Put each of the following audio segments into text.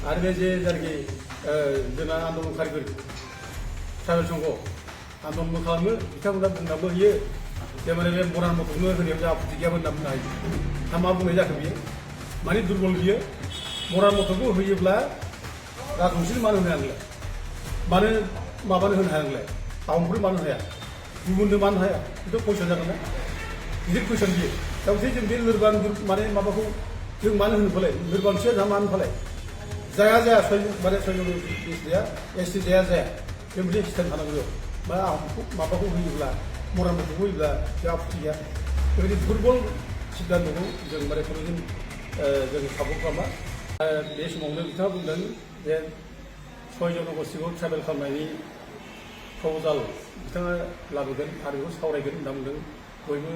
आरो बे जे जायनाखि जोंना आन्दलनकारिफोर ट्राइबेल संघ आन्दलनबो खालामो बिथांमोना बुंनाबो होयो जे माने बे मरान मथ'खौनो होनायाव जोंहा आपत्ति गैयामोन होनना बुंनो हायो दा मा बुंनाय जाखो बियो माने दुरबल बियो मरान मथ'खौ होयोब्ला राजबंसिनो मानो होनो हाया मानो माबानो होनो हाया नोंलाय आहमफोर मानो हाया गुबुननो मानो हाया बेथ' कुइसन जागोन ना गिदिर कुइसन बियो दा मोनसे जों बे लोरबां माने माबाखौ जों मानो होनो फालाय लोरबांथिया जोंहा मानो फालाय जाया माने सयजन एसटि जाया बे मोनसे सिस्टेम थानांगौ मा आहमखौ माबाखौ होयोब्ला मरानफोरखौ होयोब्ला जों आपत्ति गैया बेबायदि दुरबल सिद्धान्तखौ जों माने खुनुदिन जों सापर्ट खालामा बे समावनो बिथाङा बुंदों जे 6 जनगोष्ठीखौ ट्राइबेल खालामनायनि प्रप'जाल बिथाङा लाबोगोन आरो बेखौ सावरायगोन होनना बुंदों बयबो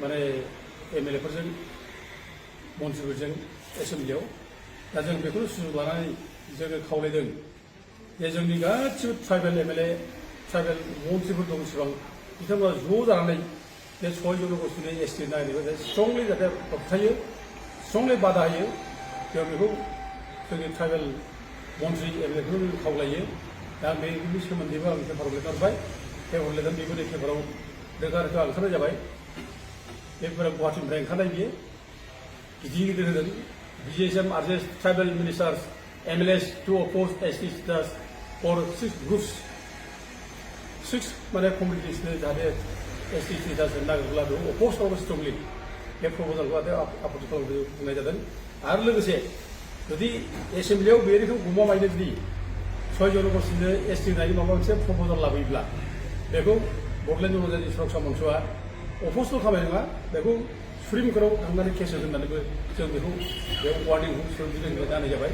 माने एमएलएफोरजों मन्थ्रिफोरजों एसेम्बलियाव दा जों बेखौनो सुजुग लानानै जोङो खावलायदों जे जोंनि गासिबो ट्राइबेल एमएलए ट्राइबेल मन्थ्रिफोर दं इसेबां बिथांमोना ज' जानानै बे 6 जनगोष्ठीनि एसटि नायनायखौ स्ट्रंलि जाहाथे होबथायो स्ट्रंलि बादा होयो जों बेखौ जोंनि ट्राइबेल मन्थ्रि एमएलएफोरखौ खावलायो दा बेनि सोमोन्दैबो आं पेपाराव लिरबाय पेपाराव लिरनानै बेबो पेपाराव रोखा ओंखारनाय जाबाय बे पेपारा गुवाहाटीनिफ्राय ओंखारनाय बियो गिदिर होदों BGSM urges tribal ministers MLAs to oppose ST status for 6 groups 6 माने कमिउनिटिसनो जाहाथे ST status होनो नागिरब्ला बेखौ अपोज खालामो स्ट्रंलि बे प्रप'जालखौ आपत्ति खालामनो बुंनाय जादों आरो लोगोसे जुदि एसेम्बलियाव बे रोखोम गमामायनो जुदि 6 जनगोष्ठीनो एसटि होनायनि माबा मोनसे प्रप'जाल लाबोयोब्ला बेखौ बड'लेण्ड जनजाति सुरक्षा मन्चआ अपोजल खालामनाय नङा बेखौ सुप्रिम कर्टआव थांनानै केस होगोन होननानैबो जों बेखौ बेयाव वार्निंखौ सोरजिनो जानाय जाबाय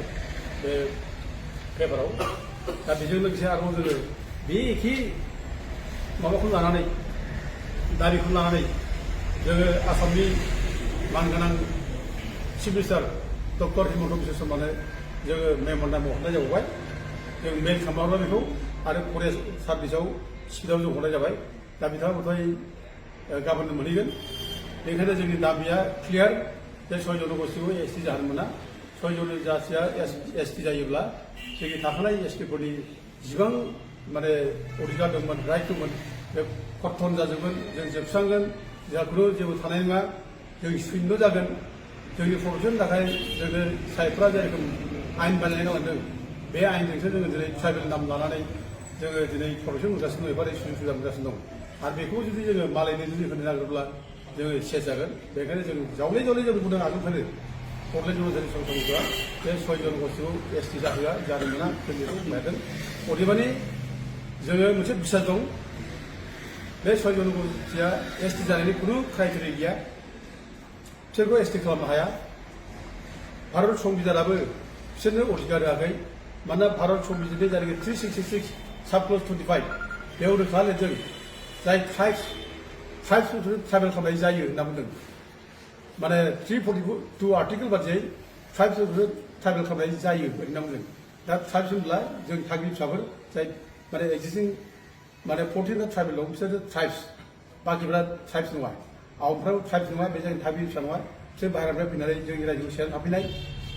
बे पेपाराव दा बेजों लोगोसे आरोबाव जोङो बे एखे माबाखौ लानानै दाबिखौ लानानै जोङो आसामनि मानगोनां chief minister doctor Himanta Biswa शर्मानो जोङो मेम'रेन्डाम हरनाय जाबावबाय जों मेल खालामबाय बेखौ आरो फरेस्ट सार्भिसाव स्पिडआव जों हरनाय जाबाय दा बिथाङा हथाय गाबोननो मोनहैगोन बेनिखायनो जोंनि दाबिया क्लियार जे 6 जनगोष्ठीखौ एसटि जाहोनो मोना 6 जनजातिया एसटि जायोब्ला जोंनि थाखानाय एसटिफोरनि जिबां माने अधिकार दंमोन राइट दंमोन बे खर्तन जाजोबगोन जों जोबस्रांगोन जोंहा खुनु जेबो थानाय नङा जों शून्य जागोन जोंनि प्रटेक्सननि थाखाय जोङो साइफोरा जेरोखोम आयेन बानायना लांदों बे आयेनजोंसो जोङो दिनै ट्राइबेल नाम लानानै जोङो दिनै प्रटेक्सन मोनगासिनो दं एबा सुबिदा मोनगासिनो दं आरो बेखौ जुदि जोङो मालायनो जुदि होनो नागिरोब्ला जोङो सेस जागोन बेखायनो जों जावले जों बुंदों आगोलनिफ्रायनो बड'लेण्ड जनजाति सुरक्षा मन्चआ बे 6 जनगोष्ठीखौ एसटि जाहोआ जानो मोना जों बेखौ बुंनो अदेबानि जोङो मोनसे बिसास दं बे 6 जनगोष्ठीया एसटि जानायनि खुनु क्राइटेरिया गैया बिसोरखौ एसटि खालामनो हाया भारत संबिधानाबो बिसोरनो अधिकार होआखै मानोना भारत संबिधाननि जायनाखि 366 साबक्लज 25 बेयाव रोखा लिरदों जाय ट्राइब्सफोरखौ ट्राइबेल खालामनाय जायो होनना बुंदों माने 342 आर्टिकेल बादियै ट्राइब्सफोरखौ ट्राइबेल खालामनाय जायो होनना बुंदों दा ट्राइब्स होनब्ला जों थागिबि फिसाफोर जाय माने एक्जिस्टिं माने 14 ट्राइबेल दं बिसोर ट्राइब्स बाखिफ्रा ट्राइब्स नङा आहमफ्राबो ट्राइब्स नङा बे जोंनि थागिबि फिसा नङा बिसोर बाहेरानिफ्राय फैनानै जोंनि रायजोआव सेराव थाफैनाय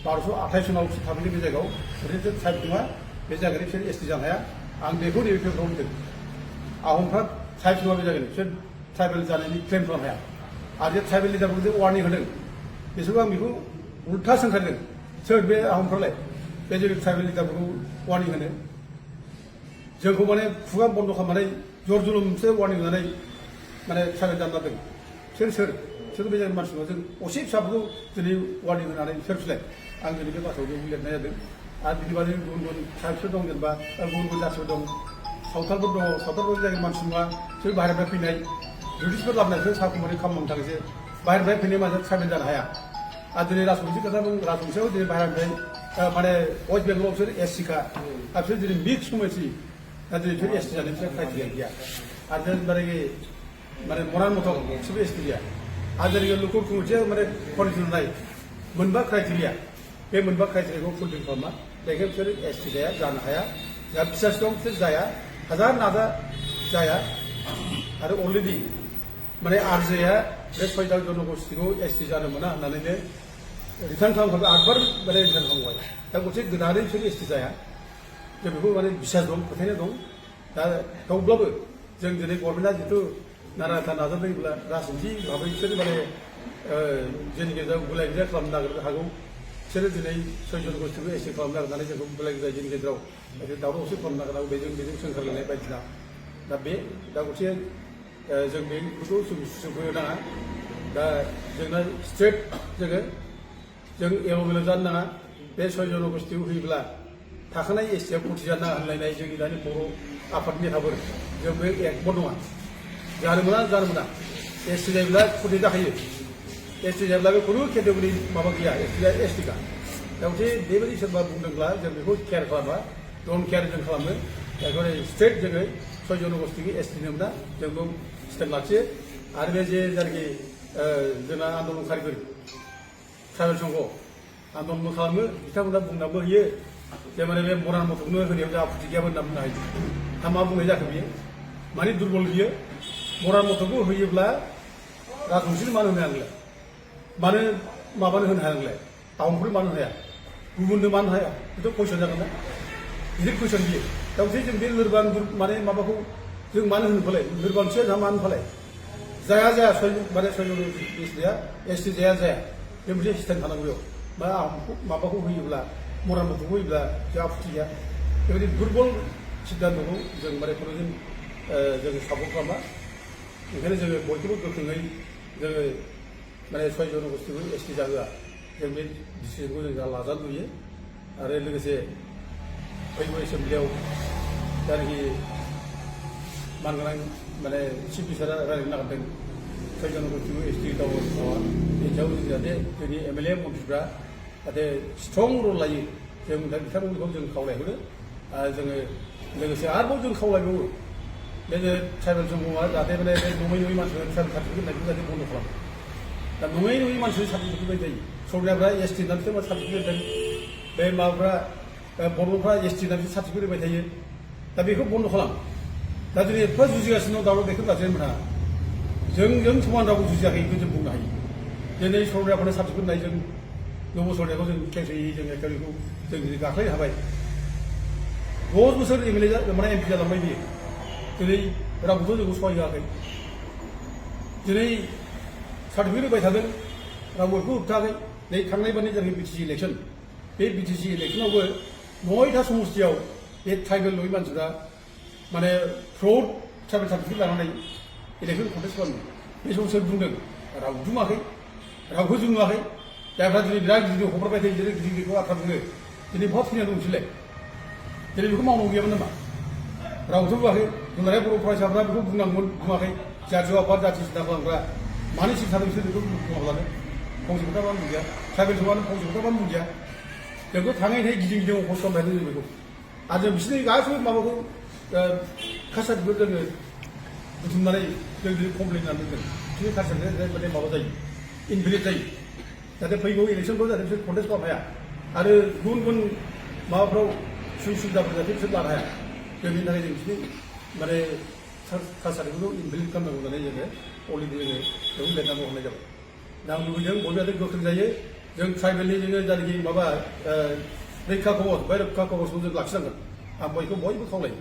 1228 सनाव थाफैनाय बे जायगायाव ओरैनो ट्राइब्स नङा बे जायगानि बिसोर एसटि जानो हाया आं बेखौ नैबे पेपाराव बुंदों आहमफ्रा ट्राइब्स नङा बे जायगानि बिसोर ट्राइबेल जानायनि क्लेम खालामनो हाया आरो जे ट्राइबेल लिडारफोरखौ जे वार्निं होदों बिसोरखौ आं बेखौ उल्था सोंखारदों सोर बे आहमफ्रालाय बे जोंनि ट्राइबेल लिडारफोरखौ वार्निं होनो जोंखौ माने खुगा बन्द खालामनानै जर जुलुमसो वार्निं होनानै माने ट्राइबेल जानो लादों सोर बे जायगानि मानसि नङा जों असे फिसाफोरखौ दिनै वार्निं होनानै सोरलाय आं दिनै बे बाथ्रायाव बेयाव लिरनाय जादों आरो बिनि बादै गुबुन ट्राइब्सफोर दं जेनेबा गुबुन जाथिफोर दं सावथालफोर दङ सावथालफोर जायगानि मानसि नङा बिसोर बाहेरनिफ्राय फैनाय ब्रिटिशफोर लाबोनायसो साखुमारि खालामनो थाखायसो बाहेरनिफ्राय फैनाय मानसिया ट्राइबेल जानो हाया आरो दिनै राजबंसि खोथा बुं राजबंसियाव दिनै बाहेरनिफ्राय माने वेस्ट बेंगलाव बिसोर एससिखा आरो बिसोर दिनै मिक्स कमिउनिटि दा दिनै बिसोर एसटि जानाय बिसोर क्राइटेरिया गैया आरो माने मरान मथक बिसोरबो एसटि गैया आरो जेरै लकेल कमिउनिटिया माने फरायसंनाय मोनबा क्राइटेरिया बे मोनबा क्राइटेरियाखौ फुलफिल खालामा बेखायनो बिसोर एसटि जानो हाया दा फिसास दं बिसोर जाया हाजार नाजा जाया आरो अलरेडि माने आरजेआ बे 6 जनगोष्ठीखौ एसटि जानो मोना होननानैनो रिटार्न खालामखांबाय आठबार माने रिटार्न खालामबाय दा गंसे गोदानै बिसोर एसटि जाया जों बेखौ माने बिसास दं फोथायनाय दं दा थेवब्लाबो जों दिनै गभर्नमेन्टआ जिथु नारा नाथा नाजादोंब्ला राजनिथि भाबै बिसोर माने जोंनि गेजेराव गुलाय गुजाय खालामनो नागिरनो हागौ बिसोरो दिनै सयजन गस्थिखौ एसटि खालामनो नागिरनानै जोंखौ गुलाय गुजाय जोंनि गेजेराव दावराव दावसि खालामनो नागिरनांगौ बेजों सोंखारलायनाय बायदिसिना दा गंसे जों बेखौ सुखुनो नाङा दा जोंना स्ट्रेट जों एल'मेल जानो नाङा बे सयजन गस्थिखौ होयोब्ला थाखानाय एसटिआ खथि जानो नाङा होनलायनाय जोंनि दानि बर' आफादनि नेताफोर जों बे एकमत नङा जानो मोना एसटि जायोब्ला खथि जाखायो एसटि जायोब्ला बे खुनु केटेगरि माबा गैया एसटिआ एसटिखा दा गंसे बेबायदि सोरबा बुंदोंब्ला जों बेखौ केयार खालामा डन्ट केयार जों खालामो एकेबारे स्ट्रेट जोङो सयजन गस्थिखौ एसटि मोना जों बेयाव स्टेप लाखियो आरो बे जे जायनाखि जोंना आन्दलनकारिफोर ट्राइबेल संघ आन्दलन खालामो बिथांमोना बुंनाबो होयो जे माने बे मरान मथ'खौनो होनायाव जों आपत्ति गैयामोन होनना बुंनो हायो दा मा बुंनाय जाखो बियो माने दुरबल बियो मरान मथ'खौ होयोब्ला राजबंसिनो मानो होनो हाया मानो माबानो होनो हाया नोंलाय आहमफोरनो मानो हाया गुबुननो मानो हाया बेथ' कुइसन जागोन ना गिदिर कुइसन बियो दा जों बे लोरबां माने माबाखौ जों मानो होनो फालाय लोरबांथिया जोंहा मानो फालाय जाया माने सयजन एसटि जाया बे मोनसे सिस्टेम थानांगौ बेयाव मा माबाखौ होयोब्ला मरान मथ'खौ होयोब्ला जों आपत्ति गैया बेबायदि दुरबल सिद्धान्तखौ जों माने खुनुदिन जों सापर्ट खालामा ओंखायनो जोङो बयखौबो गोख्रोङै जोङो माने सयजन गस्थिखौ एसटि जाहोआ जों बे डिसिजनखौ जों लाजानो लुयो आरो लोगोसे फैगौ एसेम्ब्लियाव जायनाखि मानगोनां माने चिफ मिनिस्टारा रायज्लायनो नागिरदों सयजन गस्थिखौ एसटि दावा बेनि सायाव जाहाथे जोंनि एमएलए मन्थ्रिफ्रा जाहाथे स्ट्रं रल लायो जों दा बिथांमोनखौ जों खावलायहरो जोङो लोगोसे आरोबाव जों खावलायबावो बे ट्राइबेल संघआ जाहाथे माने बे नङै मानसिफोर ट्राइबेल सार्टिफिकेट होनायखौ जाहाथे बन्द' खालामो दा नङै मानसिफोर सार्टिफिकेट होबाय जायो सरकारफ्रा एसटि होननानैसो मा सार्टिफिकेट होदों बे माबाफ्रा बर'फ्रा एसटि होननानैसो सार्टिफिकेट होबाय थायो दा बेखौ बन्द' खालाम दा जों एफा जुजिगासिनो दं दावराव बेखौ लाजिनो मोना जों समान रावबो जुजियाखै बेखौ जों बुंनो हायो दिनै सरकारफोरनो सार्टिफिकेट होनाय जों नब सरकारखौ जों खेंसोयै जों बेखौ जों गाख्लायनो हाबाय 10 बोसोर एमएलए माने एमपि जालांबाय बियो दिनै रावबोथ' जोंखौ सहाय होआखै दिनै सार्टिफिकेट होबाय थादों रावबो बेखौ होबथायाखै नै थांनाय बारनि जोंनि बिटिसि इलेक्सन बे बिटिसि इलेक्सनावबो 9टा समस्तियाव बे ट्राइबेल नङै मानसिफ्रा माने फ्रड ट्राइबेल सार्टिफिकेट लानानै इलेक्सन कन्टेस्ट खालामो बे समाव सोर बुंदों रावबो बुङाखै रावबो जों नुवाखै जायफ्रा दिनै बिराद गिदिर हगारबाय थायो जेरै गिदिरखौ आथा बुङो दिनै बहा फैना दंसैलाय दिनै बेखौ मावनांगौ गैयामोन नामा रावबोथ' बुङाखै दुलाराय बर' फरायसाफ्रा बेखौ बुंनांगौमोन बुङाखै जाथि आफाद जाथि सिन्था खालामग्रा मानो सिन्था बिसोर बेखौ बुङाब्लानो फंसे खोथाबानो बुंजाया ट्राइबेल समानो फंसे खोथाबानो बुंजाया जोंखौ थाङै गिदिं अफस खालामबाय थादों जों बेखौ आरो जों बिसोरनि गासैबो माबाखौ कास्टाडिखौ जोङो बुथुमनानै जों दिनै कमप्लेन होनानै दोनदों बिसोरनि कास्टाडिया माने माबा जायो इनभेलिड जायो जाहाथे फैगौ इलेक्सनखौ जाहाथे बिसोर कन्टेस्ट खालामनो हाया आरो गुबुन माबाफ्राव सुबिदाफोर जाहाथे बिसोर लानो हाया जों बेनि थाखाय जों बिसोरनि माने कास्टाडिखौ इनभेलिड खालामनांगौ होननानै जोङो अलरेडि जोङो बेखौ लिरनांगौ हरनाय जाबाय दा आं लुबैदों बयबो जाहाथे गोख्रों जायो जों ट्राइबेलनि जोङो जायनाखि माबा रैखा कवच बे रैखा कवचखौ जों लाखिनांगोन आं बयखौ बयबो खावलायो